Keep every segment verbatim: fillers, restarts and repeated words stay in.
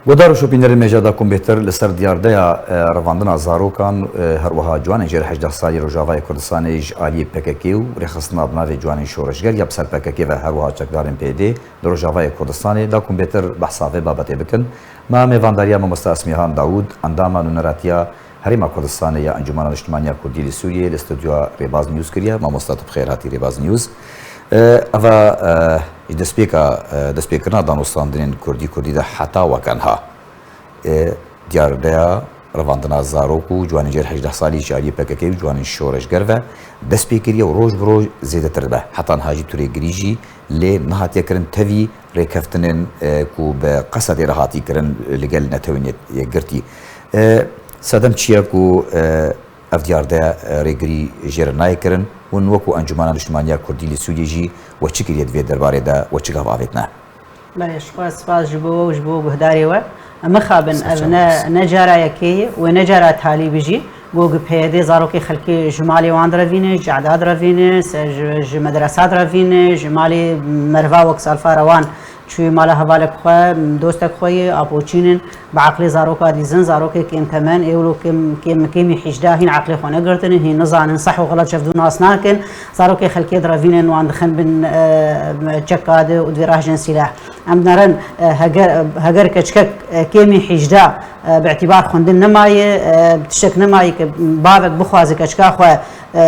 Guhdar û şopînerên mêja da ku bêtir li ser diyardeya, e, revandina zarokan, e, her wiha ciwanên jêr hejdeh salî Rojavayê Kurdistanê ji aliyê P K K û rêxistina bi navê Ciwanên Şoreşger ya bi ser P K K ve her wiha çekdarên P Y D'ê di Rojavayê Kurdistanê da ku bêtir behsa vê babetê bikin. Me mêvandariya mamosta Esmîhan Dawûd, endama nûneratiya Herêma Kurdistanê ya Encûmena Niştimaniya Kurdî li Sûriyeyê li stûdyoya Rêbaz News kiriye. Mamosta, tu bi xêr hatî Rêbaz News. E, eva, e, ji destpêka, e, destpêkirina danûstandinên kurdî kurdî de heta weke niha, e, diyardeya revandina zarok û ciwanên jêr hejdeh salî ji aliyê P K K û ciwanên şoreşger ve dest pê kiriye û roj bi roj zêdetir dibe. Heta niha jî tu rêgirî jî lê nehatiye kirin tevî rêkeftinên, e, ku bi Qesedê re hatî kirin, e, li gel Netewên Yek-, Yekgirtî. E, sedem çi ye ku, e, ev diyardeya, e, rêgirî jê re nayê kirin? Hûn wekû Encûmena Niştimaniya Kurdî li Sûriyê jî we çi kiriye di vê derbarê de, we çi gav avêtine? Belê, ji xwe spas ji bo we û ji bo guhdarê we. Em mixabin, ev ne, ne cara yekê ye û ne cara talî bijî. Go gi P Y D zarokê xelkê ji malê wan direvîne, ji cehda direvîne, se ji, ji medresa direvîne, ji malê merva wek salfara wan çûyî mala hevalek xwe, dostek xwe yê, apoçînin, bi aqlê zaroka dîzin, zarokê kêm temen, ê wilo kêm, kêm, kêmî hîjda hîn aqlê xwe negirtine, hîn nizanin seh û xelet çevdû nas nakin, zarokê xelkê direvînin, wan dixin bin, e, çeka de û divê rahjin sîlah. Em dinerin, e, heger, heger keçikek, e, kêmî hîjda, e, bi îtîbar xwendin nemaye, e, tiştek nemaye ke bavek bixwaze keçika xwe, e,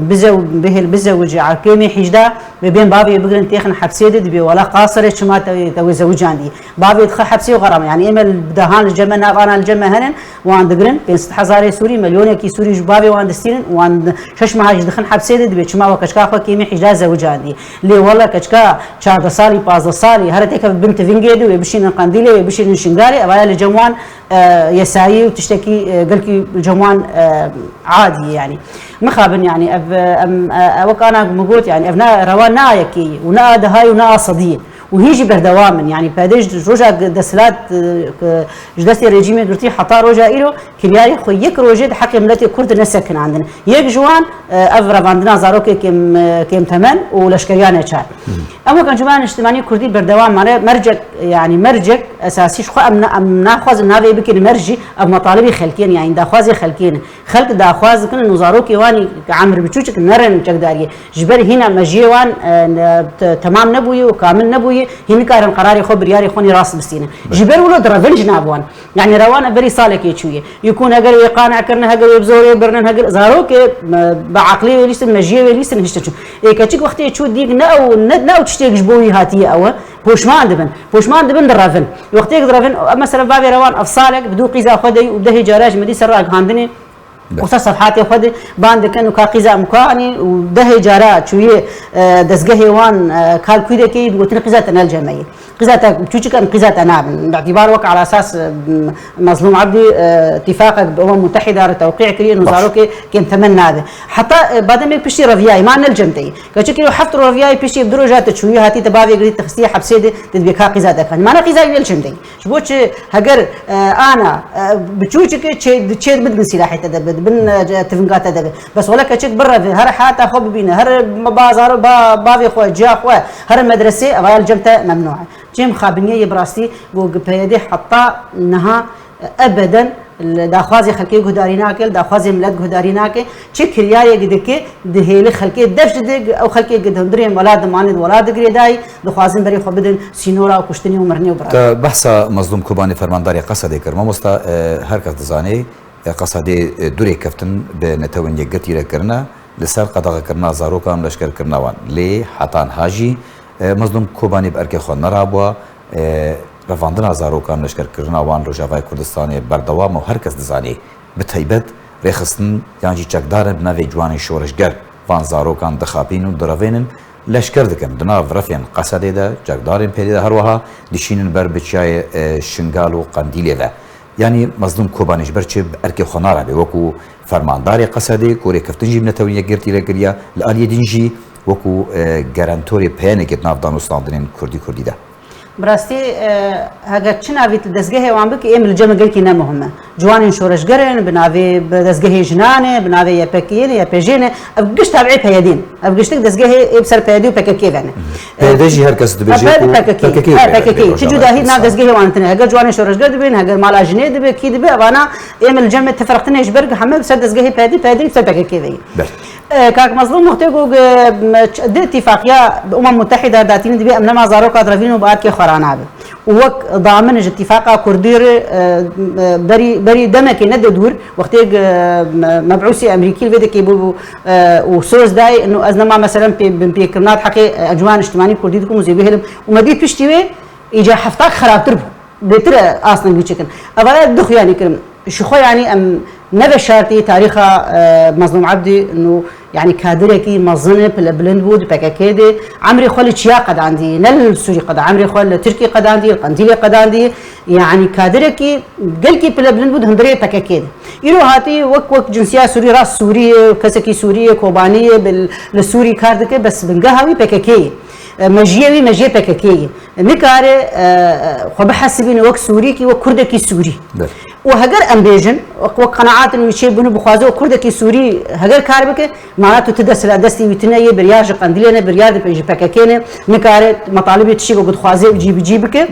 bizew-, bihêl bizewice a kêmî hîjda, wê bên bavê bigirin têxin hepsê de, dibê wela qasirê çima te wê, te wê zewicandî. Bavê dixe hepsê û xerama. Yanî ême li dehan li cem me, nav ana li cem me henin, wan digirin, pênc sed hezarê Sûrî, milyonekî Sûrî ji bavê wan distînin, wan şeş meha jî dixin hepsê de, dibê çima we keçika xwe kêmî hîjda zewicandî. Lê wela keçika çardeh salî, pazdeh salî, here têkeve bin tivingê de, wê bişînin Qendîlê, wê bişînin Şingalê, evaya li cem wan, e, yesayî û tiştekî, e, gelkî li cem wan, e, adî ye, yanî. Mixabin, yanî, ev, e, em, e, e, wek ana min got, yanî, ev ne, rewa ne yekê ye û ne a dehayê û ne a sediyê. Û hîn jî berdewam in. Yanî, P Y D ji roja desthilat, e, ji destê rejîmê girtî heta roja îro, kiryarê xwe yek rojê di heqê miletê Kurd de nesekinandin. Yek ji wan, e, ev revandina zarokê kêm, e, kêm temen û leşkeriya neçar. Em wek Encûmena Niştimanî Kurdî berdewam mane, mercek, yanî mercek esasî ji xwe em na-, em naxwazin navê bikin merc jî, ev metalibî xelkê ne, yanî daxwazê xelkê ne. Xelk daxwaz dikin û zarokê wan ê emir biçûçik nerin çekdariyê. Ji ber hîna mejiyê wan, e, ne, te-, temam nebûye û kamil nebûye, hîn nikarin qerarê xwe, biryarê xwe nê rast bistînin. Ji ber wilo direvin ji nav wan. Yanî rewana berî salekê çûye. Yekûn heger wê qane kirine, heger wê bi zorê birinin, heger zarokê, me, bi aqlê wê lîstin, mejiyê wê lîstin hiştin çûn. Ê keçik wextê çû dîk ne ew, ne, ne ew tiştêk ji bo wî hatiye ew e. Poşman dibin. Poşman dibin direvin. Wextêk direvin, ev mesela bavê rewan ev salek bi du qîza xwe de û dehê cara ji me dî ser ragihandinê. Û ser sefhatê xwe de ban dikin û ka qîza em kanî û dehê cara çûyê, e, dezgehê wan, e, kal kûdekê digotin qîza te ne li cem me ye. Qîza te çûçik em qîza te nabin. Bi îtîbar wek ala esas, e, Mezlûm Ebdî, e, tîfaqek bi Umem Mutehîda re tewqî kiriye, û zarokê kêm temen nabe. Heta, e, bademê piştî reviyayê, ma ne li cem te ye. Keçikê heft reviyayê piştî bi du roja te çûyî hatî te bavê girî te xistiye hepsê de, te dibê ka qîza te kanî. Ma ne qîza wî ne li cem te ye. Ji bo çi heger, e, ana, e, bi çûçikê çê, çê bidibin sîlahê te de, bidibin, e, tivinga te de. Bes wele keçik bireve, her heyata xwe bibîne, her bazar, ba-, bavê xwe, ciya xwe, her medresê, evaya li cem te memnû e. Çêm xabiniye yê bi rastî, ku P Y D heta niha, e, ebeden li daxwazê xelkê guhdarî nake, li daxwazê milet guhdarî nake. Çi kiryarê dike, dihêli xelkê dev ji dê, ew xelkê di hundirên welat dimanê di welat digirê dayî, dixwazin berê xwe bidin sînora û kuştinê û mirinê û birevê. Te behsa Mezlûm Kobanê fermandarê Qesedê kir. Mamosta, e, her kes dizanê, e, Qesedê, e, du rêkeftin bi Netewên Yekgirtî re kirine, li ser qedexekirina zarokan, leşkerkirina wan. Lê heta niha jî, e, Mezlûm Kobanî bi erkê xwe nerabûa, e, revandina zarokan, leşkerkirina wan Rojavayê Kurdistanê berdewam e û her kes dizanê. Bi taybet rêxistin yan jî çekdarin bi navê ciwanên şoreşger van zarokan dixapînin û direvênin, leşker dikin. Di nav refên Qesedê de, çekdarên P Y D'ê de her wiha dişînin ber bi çiyayê, e, Şingal û Qendîlê ve. Yanî Mezlûm Kobanî ji ber çi bi erkê xwe narabe, wekû fermandarê Qesedê, ku rêkeftin jî bi Netewên Yekgirtî re kiriye, li aliyê din jî wekû, e, gerentorê peyenekê di nav danûstandinên kurdî kurdî de? Bi rastî, e, heger çi navî li dezgehê wan bike, ê min li cem gelkî ne muhim e. Ciwanên şoreşger in, bi navê, bi dezgehê jinan e, bi navê Y P K'yê ne, Y P J'ê ne. Ev giş tabî PYD'ê ne. Ev giştik dezgehê ê bi ser PYD û P K K ve ne. PYD jî her kes dibêje Ev ku P K K, P K K, he, P K K. Rojava Çi cudahî nav Kurdistan. Dezgehê wan tine. Heger Ciwanên şoreşger dibin, heger mala jinê dibe, kî dibe, evana ê min li cem me teferqtine ji ber heme bi ser dezgehê PYD, PYD bi ser P K K ve ye. Ber. E, Kak Mezlûm, wextê ku, e, di îtîfaqiya Umem Mutehîda datînin, dibê em nema zaroka direvînin û bi erdkê xwe ranabin. Û wek damin ji îtîfaqa Kurdî re, e, e, berî, berî demekê ne de dûr, wextê, e, me-, mebûsî Amerîkî li vê dekê bû, bû, e, û soz dayê, ino ez nema meselen pê, binpêkirina di heqê, e, Encûmena Niştimanî Kurdî dikim û zê bihêlim. Û me dî piştî wê, îca heftak xerabtir bû. Bêtir e asteng wî çêkin. Evaya du xuyanî kirin. Ji xwe, yanî, em ne veşartî tarîxa, e, Mezlûm Ebdî, nû, yanî, kadirekî mezin e, pile bilind bû, di P K K de. Emrê xwe li çiya qedandî, ne li Sûrî qeda. Emrê xwe li Tirkî qedandî, li Qendîlê qedandî. Yanî, kadirekî gelkî pile bilind bû di hundirê P K K de. Îro hatî wek, wek cinsiya Sûrî, rast Sûrî ye, kesekî Sûrî ye, Kobanî ye, bi, li Sûrî kar dike, bes bingeha wî P K K ye. E, mejiyê wî, mejiyê P K K ye. Nikare, e, e, xwe bihesibîne wek Sûrîkî, wek Kurdekî Sûrî. Ber. Û heger em bêjin, wek, wek qenaatên wî çêbûne, bixwaze wek Kurdekî Sûrî heger kar bike, mana tu ti dest la destî wî tune ye, biryar ji Qendîlê ne, biryar di ji P K K ne, nikare metalibê tiştî ku dixwaze cî bi cî bike.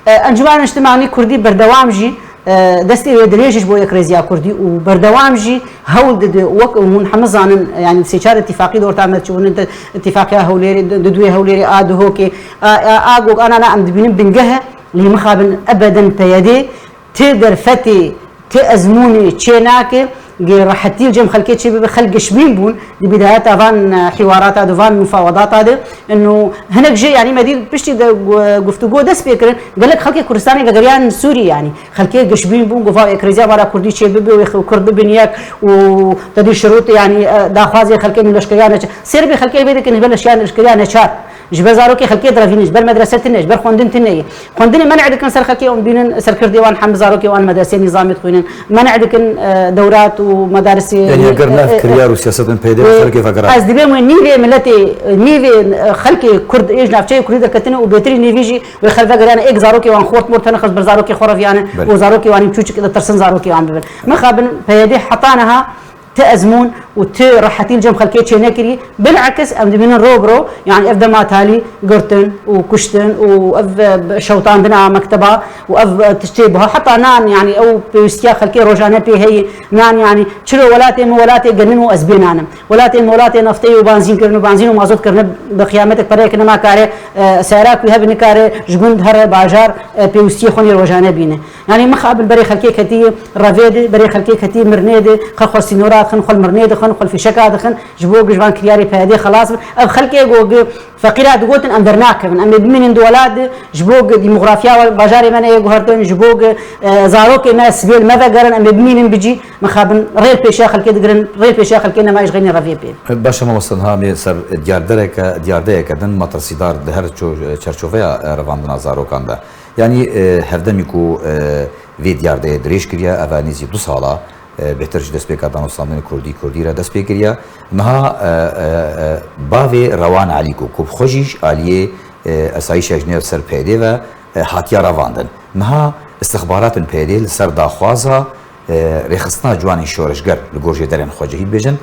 E, Encûmena Niştimanî Kurdî berdewam jî, e, destê wê dirêj ji bo yekrêziya Kurdî û berdewam jî hewl dide, wek hûn hemû zanin, yanî sê çar îtîfaqî di orta me çûbûne, di îtîfaqiya Hewlêrê, di, di duyê Hewlêrê a Duhokê, a, a, a gog, a, na, na, em dibînin bingeh e, lê mixabin ebeden PYD ti derfetê, ti ezmûnê çê nake, gê rehetî li cem xelkê çê bibe, xelk gişmîn bûn, di bidayeta van, e, hîwarata de, van mufawedata de, ino hinek jê, yanî me dî piştî de gu-, guftûgo dest pê kirin, gelek xelkê Kurdistanê vegeriyan Sûrî, yanî xelkê gişmîn bûn, gofa yekrêziya mala Kurdî çê bibe, wê xew Kurd bibin yek û te dî şirût, yanî, e, daxwazê xelkê nû leşkeriya neçar. Sê ribê xelkê vê dikin, ji ber leşiya leşkeriya neçar. Ji ber zarokê xelkê direvînin, ji ber medrese tune, ji ber xwendin tune ye. Xwendinê men'e dikin ser xelkê û em dibînin ser kirdê wan hemû zarokê wan medresê nîzamê dixwînin. Men'e dikin, e, dewrat û medarisê, Yanî eger e, nav e, kiryar û siyasetên PYDê ve e, xelkê vegerand. Ez dibêm wê nîvê miletê, e, nîvê, e, xelkê Kurd ê ji navçeyê Kurdî derketine û bêtirî nîvî jî wê xelk vegeriyane, êk zarokê wan xort mort hene, xist ber zarokê xwe reviyane Belê. Û zarokê wan ên çûçik ditirsin zarokê wan bibin. Mixabin PYDê heta niha ti ezmûn û ti rehetî li cem xelkê çênekirî. Bilekis em dibînin ro bi ro, yanî ev dema talî girtin û kuştin û ev, e, şewitandina mekteba û ev, e, tiştê buha. Heta nan, yanî ew pêwîstiya xelkê rojane pê heye. Nan, yanî çilo welatê min welatê genin û ez bê nan im. Welatê min welatê neftê û banzîn kirin û banzîn û mazot kirine, bi qiyametek pereyek nema kare, e, seyara ku hebe nikare ji gund here bajar, e, pêwîstiyê xwe nê rojane bîne. Yanî mixabin berê xelkê ketî revê de, berê xelkê ketî mirnê de, xwe xwe sînora dixin, xwe li mirnê dixin, xwe li fîşeka dixin, ji bo giş van kiryarê PYDê xelas bin. Ev xelkê ku gi feqîra digotin, em dernakevin. Em ê bimînin di welat de, ji bo gi demografya we, bajarê me neyê guhertin, ji bo gi, e, zarokê me sibê li me vegerin, em ê bimînin bi cî, mixabin rê li pêşiya xelkê digirin, rê li pêşiya xelkê nema ji xeynî revê pê. Baş e mamoste, niha em ê ser diyardereke, diyardeyeke din metirsîdar di her ço-, çerçoveya, e, revandina zarokan de. Yanî, e, hevdemî ku, e, vê diyardeyê dirêj kiriye, ev e nêzî du sala, e, bêhtir ji destpêka danûstandinê kurdî kurdî re dest pê kiriye. Niha, e, e, e, bavê Rewan Elî ku, ku bi xwe jî ji aliyê, e, esayîşa jinê ser PYDê ve, e, hatiye revandin. Niha istixbaratên PYDê li ser daxwaza, e, rêxistina ciwanên şoreşger li gor jêderên xwecihî dibêjin,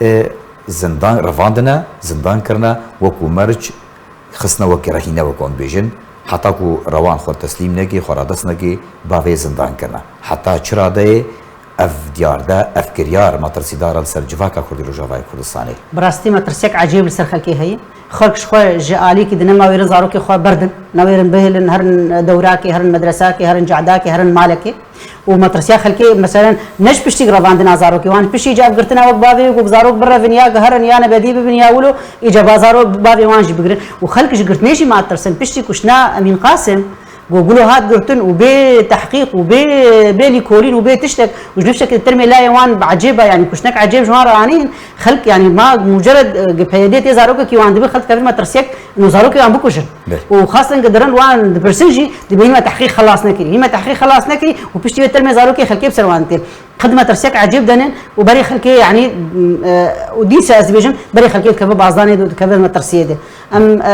e, zindan revandine, zindan kirine, wekû merc xistine wekî rehîne, wek em dibêjin, heta ku Rewan xwe teslîm nekê, xwe radest nekê, bavê zindan kirine. Heta çi radeyê ev diyarde, ev kiryar metirsîdar e li ser civaka Kurdî Rojavayê Kurdistanê? Bi rastî metirsiyek ecêb li ser xelkê heye. Xelk ji xwe ji alîkî di nema wêrin zarokê xwe berdin, newêrin bihêlin, herin dewrakê, herin medresakê, herin cehedakê, herin malekê. Û metirsiya xelkê, meselen, ne ji piştî revandina zarokê wan, piştî ca ev girtina wek bavê wê ku zarok birevin ya giherin ya nebedî bibin ya wilo, îca ba zaro-, bavê wan jî bigirin. Û xelk ji girtinê jî matirsin. Piştî kuştina Emîn Qasim, ku gulo hat girtin û bê tehqîq û bê, bê lîkolîn û bê tiştek û ji nifşekê termê layê wan bi ecêb e, yanî kuştinek ecêb ji wan re anîn, xelk, yanî ma mucered, e, PYD tê zarokekî wan dibe, xelk tevî metirsiyek, no zarokê wan bikujin. Belê. Û xasten ku dirin wan dipirsin jî, dibê hîn me tehqîq xelas nekirî. Hîn me tehqîq xelas nekirî û piştî vê termê zarokê xelkê bi ser wan tê. Xid metirsiyek ecêb denin û berê xelkê, yanî, e, û dîsa ez dibêjim, berê xelkê dikeve bazdanê de û dikeve metirsiyê de. Em, e,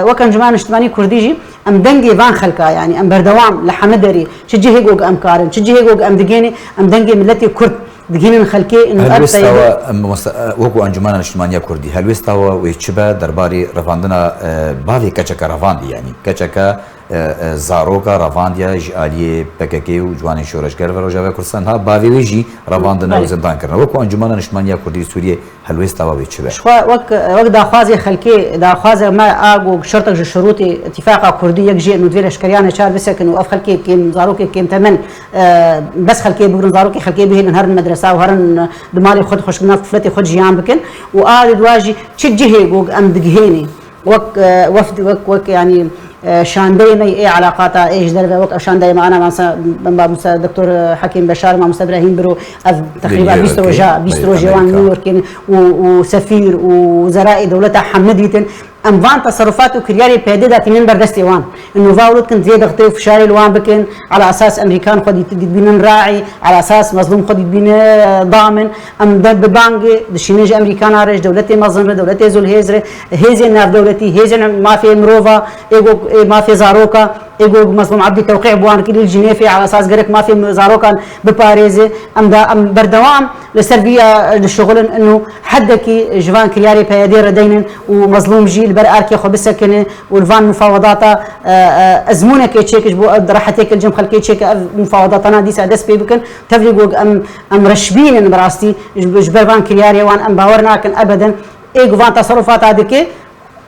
e, wek Encûmena Niştimanî Kurdî jî, em dengê van xelka, yanî em berdewam li hemî derê, çi cihê ku em karin, çi cihê ku em digênê, em dengê miletê Kurd digihînin xelkê, û ev Helwêsta peyvê we, em, mamoste, e, wekî Encûmena Niştimaniya Kurdî, helwêsta we wê çi be derbarê revandina, e, bavê keçeke revandî, yanî keçeke, e, e, zaroka revandiye ji aliyê P K K û ciwanên şoreşger ve Rojava Kurdistan, ha bavê wê jî revandine û Belê. zindan kirine. Wekî Encûmena Niştimaniya Kurdî li Sûriyê, helwêsta we wê çi be? Ji xwe wek, wek daxwazê xelkê, daxwaza me a ku şertek ji şirûtê Îtîfaqa Kurdî yek jê nû divê leşkeriyanê çar bisekin û ev xelkê kêm, zarokê kêmtemen, e, bes xelkê bigirin, zarokê xelkê bihêlin, herin medresa û herin di malê xwe, di xweşkirina kufletê xwe jiyan bikin û a li dua jî çi cihê ku em digihênê wek, e, wefd, wek, wek, yanî, e, şandeyê me ê elaqata ê ji derve, wek ev şandeyê me ana mamoste, mamoste Doktor Hekîm Beşar, mamoste Brahîm Biro, ev teqrîba New bîst Yorkê, roja, bîst belê, rojê wan Amerîka. New Yorkê û, û sefîr û wezerayê dewleta hemî dîtin. Em van teserufat û kiryarê P Y D'ê de tînin ber destê wan. Û va wilo dikin divê dixtê û fişarê li wan bikin, ala esas Emerîkan xwe dît-, dibînin raî, ala esas Mezlûm xwe dibîne, e, damin. Em de bi bangê dişînin ji Emerîkana re, ji dewletê mezin re, dewletê zûlhêz re, hêzên navdewletî, hêzên mafê mirova, ê ku, ê mafê zaroka, ê ku Mezlûm Ebdî tewqî bi wan kirî li Cinêfê, ala esas gerek mafê zarokan biparêze. Em de, em berdewam li ser vî ya dişixulin, û hedekî ji van kiryarê P Y D'ê re deynin û Mezlûm jî li ber arkê xwe bisekine û li van mufawedata, e, e, ezmûnekê çêke ji bo ev rehetiyeke li cem xelkê çêke, ev mufawedatana dîsa dest pê bikin. Tevlî ku em, em reşbîn in bi rastî ji, ji ber van kiryarê wan, em bawer nakin ebeden ê ku van teserufata dike.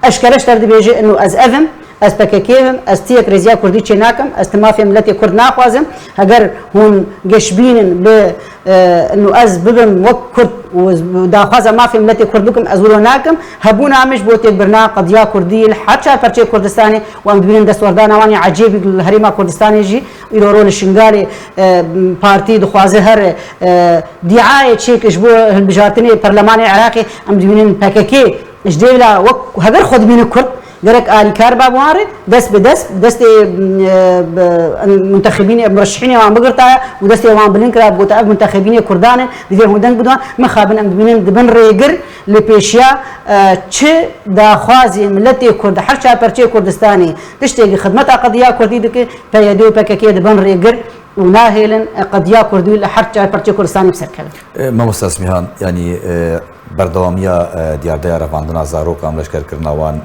Eşkere ji te re dibêje, inu ez ev im, ez P K K im, ez ti yekrêziya Kurdî çê nakim, ez ti mafê miletê Kurd naxwazim. Heger hûn geşbînin bi, e, inu ez bibim wek Kurd û ez daxwaza mafê miletê Kurd bikim, ez wilo nakim. Hebûna min ji bo têkbirina qediya Kurdî li her çar perçeyê Kurdistanê û em dibînin destwerdana wan ê ecêbî li Herêma Kurdistanê jî, îro ro li Şingalê, e, partî dixwaze her, e, dîayê çêke ji bo hilbijartinê perlemanê Iraqê, em dibînin P K K Ji dêvla wek heger xwe dibîne Kurd, gerek alîkar ba bi wan re, dest bi dest, destê, e, bi, muntexibînê, murşihînê wan bigirtaya û destê wan bilind kira, bigota ev muntexibînê Kurdan in, divê hûn deng bidin wan. Mixabin em dibînin dibin rêgir li pêşiya, e, çi daxwazê miletê Kurd, her çar perçeyê Kurdistanê, tiştê ku xidmeta qediya Kurdî dike, P Y D û P K K dibin rêgir û nahêlin, e, qediya Kurdî li her çar perçeyê Kurdistanê bi ser keve. E, Mamosta Smîhan, yanî, e, berdewamiya, e, diyardeya revandina zarokan, leşkerkirina wan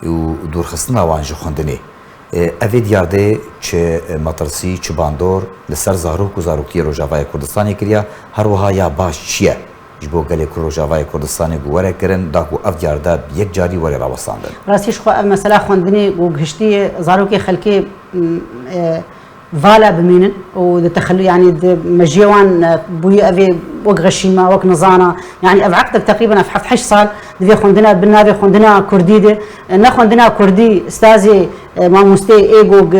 û dûrxistina wan ji xwendinê. E, evê diyardeyê çi, e, metirsî, çi bandor li ser zarok û zaroktiyê Rojavayê Kurdistanê kiriye, her wiha ya baş çi ye ji bo gelê ku Rojavayê Kurdistanê ku were kirin, da ku ev diyarde bi yek carî were rawestandin? Rastî ji xwe ev mesela xwendinê ku gihiştî zarokê xelkê, m, e, vala bimînin û di texelû, yanî di mejiyê wan, e, bûyî evê wek xeşîma, wek nizana. Yanî ev eqdek teqrîben ev heft heşt sal divê xwendina bin navê xwendina Kurdî de, e, ne xwendina Kurdî, stazê, e, mamostê ê go,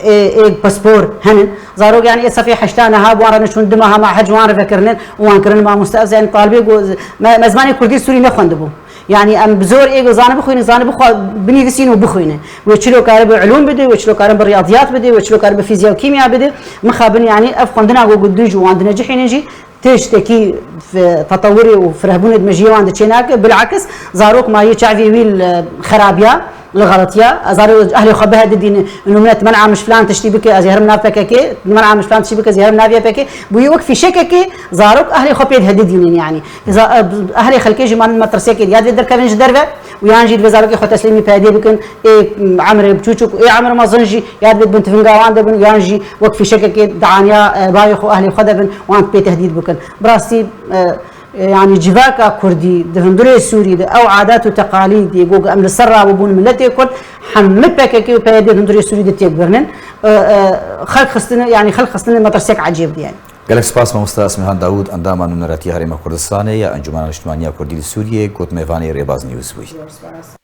ê, ê paspor henin. Zarok, yanî ê sefê heşta niha bi wan re neçûn, du meha ma hec wan re vekirinin û wan kirin mamoste. Ev, yanî talibê go, me, me zimanê Kurdî Sûrî nexwendibû. Yanî em bi zor ê ku zane bixwînin, zane bixwe-, binivîsîn û bixwînin. Wê çilo karibe ilûm bide, wê çilo karibe riyadiyat bide, wê çilo karibe fîzya û kîmya bide. Mixabin, yanî ev xwendina ku, ku dû ji wan dinecihînin jî tiştekî f-, tetewirê û firehbûnê di mejiyê wan de çê nake. Bilakis zarok mayî çavê wî li xerabiya, li xeletiya. Ez zarê ehlê xwe bihedidîne, û min et men'a min ji filan tiştî bike, ez ê herim nav P K K, men'a min ji filan tiştî bike, ez ê herim nav Y P G. Bûye wek fîşekekê zarok ehlê xwe pê dihedidînin, yanî. Za-, e, ehlê xelkê jî manin metirsiyekê, ya divê derkevin ji derve û yan jî divê zarokê xwe teslîmî P Y D'ê bikin, ê, em, emrê biçûçik û ê emr mezin jî ya divê di bin tifinga wan de bin, yan jî wek fîşekekê di aniya, e, bavê xwe, ehlê xwe de bin, wan pê tehdîd bikin. Bi rastî, e, e, yanî civaka Kurdî di hundirê Sûrî de ew adat û teqalîdê ku em li ser rabûbûn miletê Kurd, hemî P K K û P Y D di hundirê Sûrî de têk birinin. E, e, xelk xistine, yanî xelk xistine metirsiyek ecêb diye. Gelek spas mamosta Esmihan Dawûd, endama nûneratiya Herêma Kurdistanê ya Encûmena Niştimaniya Kurdî li Sûriyê, got mêvanê Rêbaz News bûyî. Zor spas.